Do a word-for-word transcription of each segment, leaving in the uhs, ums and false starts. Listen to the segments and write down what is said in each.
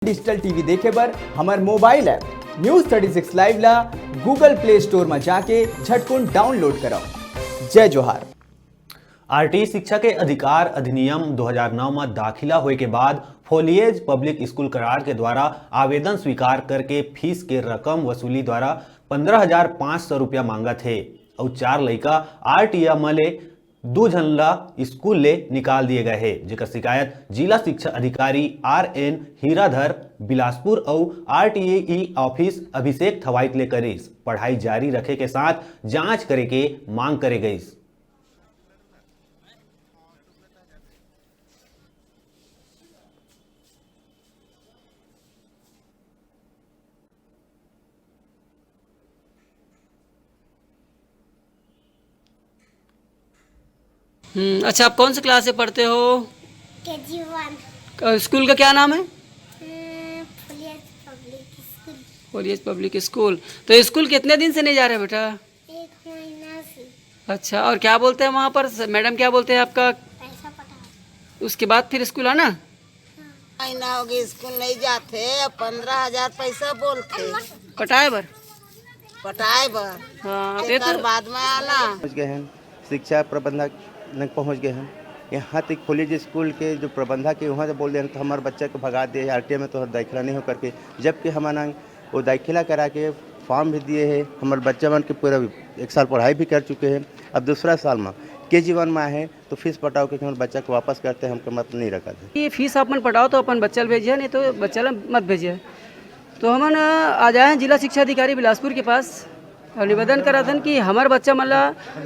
Digital TV देखे बर हमर mobile app news thirty six live ला Google Play Store म जाके झटकुन डाउनलोड करव। जय जोहार। आरटीई शिक्षा के अधिकार अधिनियम दो हज़ार नौ म दाखिला होए के बाद फोलियेज पब्लिक स्कूल करार के द्वारा आवेदन स्वीकार करके फीस के रकम वसूली द्वारा पंद्रह हजार पाँच सौ रुपया मांगत हे अउ चार लइका आरटीई म ले दू झन ला स्कूल ले निकाल दिए गए हे, जेकर शिकायत जिला शिक्षा अधिकारी आर एन हीराधर बिलासपुर अउ आरटीई ऑफिस अभिषेक थवाइत ले करिस। पढ़ाई जारी रखे के साथ जांच करे के मांग करे गइस। हम्म, अच्छा, आप कौन से क्लास से पढ़ते हो? के जी वन। अ, स्कूल का क्या नाम है? हम्म, फुलियस पब्लिक स्कूल। फुलियस पब्लिक स्कूल। तो स्कूल कितने दिन से नहीं जा रहे बेटा? एक महीना से। अच्छा, और क्या बोलते हैं वहाँ पर स-, मैडम क्या बोलते हैं आपका? पैसा पटाओ। उसके बाद फिर स्कूल आना? महीना हो गए स्कूल नहीं जाते, अब पंद्रह हजार पैसा बोलते। पटाए बर? पटाए बर। हाँ, ये तेकर तो बाद में आना। पहुँच गए हैं, शिक्षा प्रबंधक लग पहुँच गए हैं। यहाँ तक फुलियस स्कूल के जो प्रबंधक है, वहाँ से बोल रहे हैं, "तो हमारे बच्चा को भगा दे, आरटीई में तो दाखिला नहीं हो," करके। जबकि हमारा वो दाखिला करा के फॉर्म भी दिए हैं, हमारे बच्चा मन के पूरा एक साल पढ़ाई भी कर चुके हैं। अब दूसरा साल में के जी वन में आए हैं, तो फीस पटाओ, क्योंकि हमारे बच्चा को वापस करते हैं, हमको मत नहीं रखा था। ये फीस आप मन पटाओ तो अपन बच्चा ल भेजिए, नहीं तो बच्चा ल मत भेजिए। तो हमन, अ, आज आए हैं जिला शिक्षा अधिकारी बिलासपुर के पास और निवेदन करत हन कि हमर बच्चा मन ला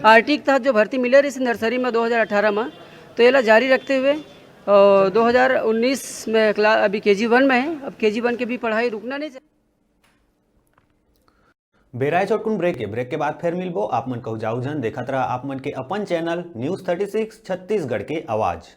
आरटीई के तहत जो भर्ती मिले रहिस नर्सरी में दो हज़ार अठारह में, तो एला जारी रखते हुए और दो हज़ार उन्नीस में क्ला-, अभी के जी वन में है, अब के जी वन के भी पढ़ाई रुकना नहीं चाहिए। बेरा ए छोटकुन ब्रेक के, ब्रेक के बाद फिर मिलबो। आप मन कहू जाऊ झन, देखत रहा आप मन के अपन channel news thirty six Chhattisgarh के आवाज।